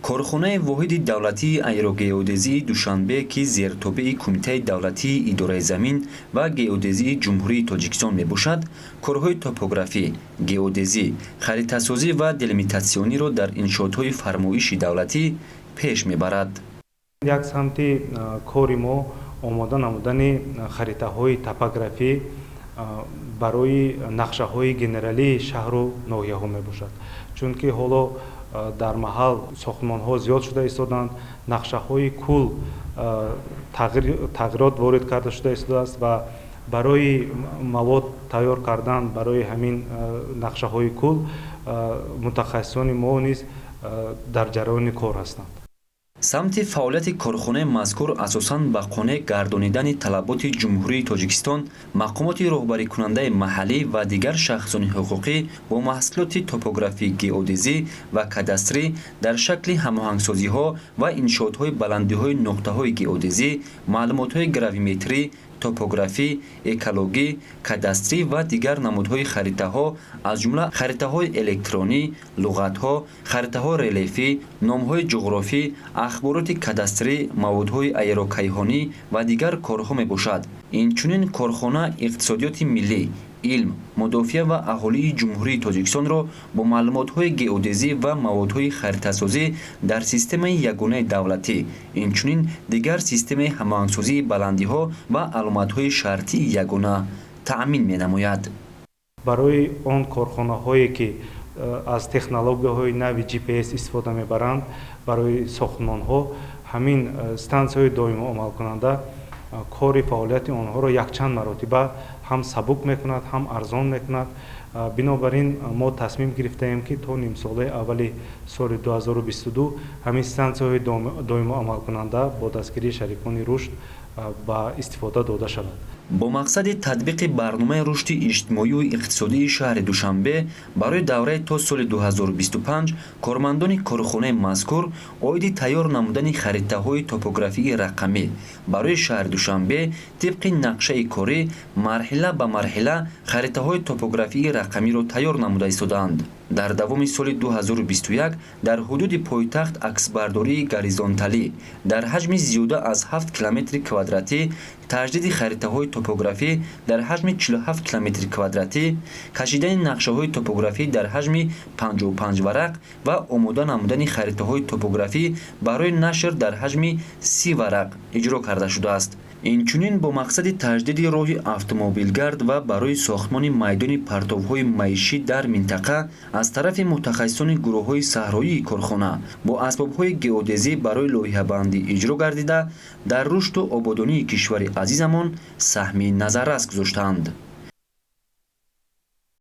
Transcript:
Корхонаи воҳиди давлатии аэрогеодезии Душанбе, ки зертобеи Кумитаи давлатии идораи замин ва геодезии Ҷумҳурии Тоҷикистон мебошад, корҳои топографӣ, геодезӣ, харитасозӣ ва делимитатсиониро дар иншоотҳои фармоиши давлатӣ пеш мебарад. Як самти кори мо омода намудани харитаҳои топографӣ барои нақшаҳои генералии шаҳру ноҳияҳо мебошад, чунки ҳоло дар маҳал сохтмонҳо зиёд шуда истоданд, нақшаҳои кул тағйирот ворид карда шуда истодааст ва барои мавод тайёр кардан барои ҳамин нақшаҳои кул мутахассисони мо низ дар ҷараёни кор ҳастанд. Самти фаъолияти корхонаи мазкур асосан ба қонеъ гардонидани талаботи Ҷумҳурии Тоҷикистон, мақомоти роҳбарикунандаи маҳаллӣ ва дигар шахсони ҳуқуқӣ бо маҳсулоти топографӣ, геодезӣ ва кадастрӣ дар шакли ҳамоҳангсозиҳо ва иншоотҳои баландиҳои нуқтаҳои геодезӣ, маълумотҳои гравиметрӣ, топографӣ, экологӣ, кадастрӣ ва дигар намудҳои харитаҳо, аз ҷумла харитаҳои электронӣ, луғатҳо, харитаҳои релефӣ, номҳои ҷуғрофӣ, ахбороти кадастрӣ, маводҳои аэрокайҳонӣ ва дигар корҳо мебошад. Инчунин корхона иқтисодиёти миллӣ, илм, мудофиа ва аҳолии Ҷумҳурии Тоҷикистонро бо маълумотҳои геодезӣ ва маводҳои харитасозӣ дар системаи ягонаи давлатӣ, инчунин дигар системаи ҳамоҳангсозии баландиҳо ва аломатҳои шартии ягона таъмин менамояд. Барои он корхонаҳое, ки аз технологияҳои нави GPS истифода мебаранд барои сохтмонҳо, ҳамин стансияҳои доимо амалкунанда кори фаъолияти онҳоро якчанд маротиба ҳам сабук мекунад, ҳам арзон мекунад. Бинобар ин мо тасмим гирифтаем, ки то нимсолаи аввали соли 2022 ҳамин стансияҳои доимо амалкунанда бо дастгирии шарикони рушд ба истифода дода шавад. Бо мақсади татбиқи барномаи рушди иҷтимоию иқтисодии шаҳри Душанбе барои давраи то соли 2025 кормандони корхонаи мазкур оиди тайёр намудани харитаҳои топографии рақамӣ барои шаҳри Душанбе тибқи нақшаи корӣ марҳила ба марҳила харитаҳои топографии рақамиро тайёр намуда истодаанд. Дар давоми соли 2021 дар ҳудуди пойтахт аксбардории горизонталӣ дар ҳаҷми зиёда аз 7 километри квадратӣ, таҷдиди харитаҳои топографӣ дар ҳаҷми 47 километри квадратӣ, кашидани нақшаҳои топографӣ дар ҳаҷми 55 варақ ва омода намудани харитаҳои топографӣ барои нашр дар ҳаҷми 30 варақ иҷро карда шудааст. Инчунин бо мақсади таҷдиди роҳи автомобилгард ва барои сохтмони майдони партовҳои маишӣ дар минтақа аз тарафи мутахассисони гурӯҳҳои саҳроии корхона бо асбобҳои геодезӣ барои лоиҳабандӣ иҷро гардида, дар рушду ободонии кишвари азизамон саҳми назаррас гузоштаанд.